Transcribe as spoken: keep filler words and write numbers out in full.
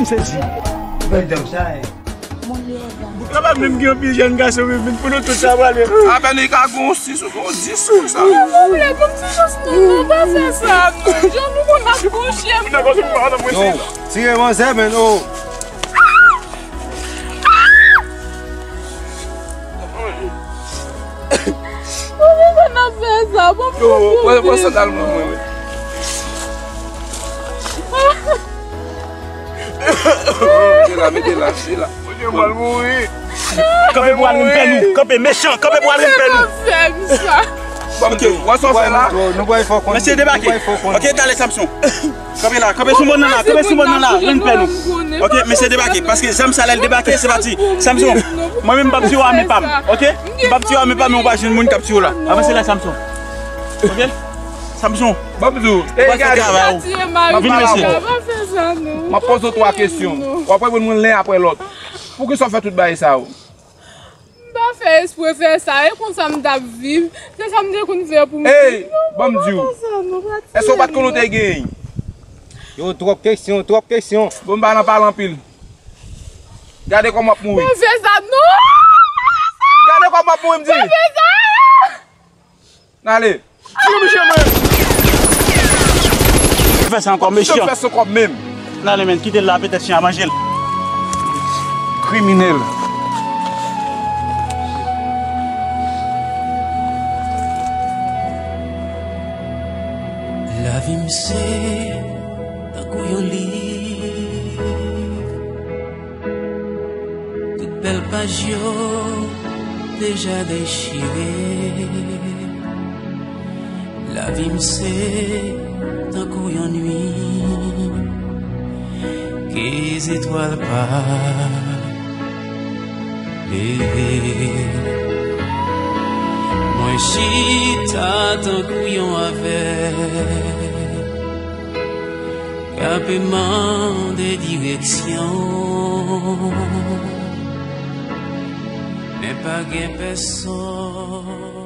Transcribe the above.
M sezi. Bèl dam sa, e. Bout la pa menm gen anpil jèn gason, men pou nou tout sa prale. Apèn li ka gon sis ou gon dis konsa. Silvouplè, ban m ti chans non, non, pa fè sa non. Jan nou konn ap bouche m. Yo, tire manzè, men, oh. Poukisa n ap fè sa? Bon, yo, pran, pran sandal mwen, mwen, mwen. Mete la, mete la, mete la. Mwen pral mouri. Kanpe pou al rin pè nou. Kanpe mechan, kanpe pou al rin pè nou. Fè m sa. Bon, ok, wè sa w fè la. Nou bay fò konn. Mesye debake. Ok, talè Samson. Kanpe la, kanpe sou mòn nan la, kanpe sou mòn nan la, rin pè nou. Ok, mesye debake, paske zam sa lè l debake, se pati. Samson, mwen menm m p ap tire ame pa m, ok? M p ap tire ame pa m, men w pa jwenn moun k ap tire w la. Avanse la, Samson. Ok? Samson. Ban m di w. Ey, gade. Travay ou. Vin, mesye. M ap poze w twa kesyon. W ap reponn mwen len apre lòt. Poukisa w fè tout bagay sa yo? M pa fè espre fè sa, e konsa m t ap viv. Se sa m te konn fè pou m viv. Ey, ban m di w. Èske w pa t konnen w te genyen? Yo, twòp kesyon, twòp kesyon. Bon, m pa nan pale anpil. Gade kòman w ap mouri. Pa fè sa, non! Gade kòman w ap mouri, m di. Pa fè sa! N ale. Tire misye menm. Fè sa ankò, mesye. Fè sa ankò menm. N ale, men, kite l la, petèt chen a manje l. Kriminèl. Lavi m se tankou yon liv. Tout bèl paj yo deja dechire. Lavi m se tankou yon nuit ke zetwal pa leve. Mwen chita tankou yon avèg. K ap mande direksyon, men pa gen pèsonn.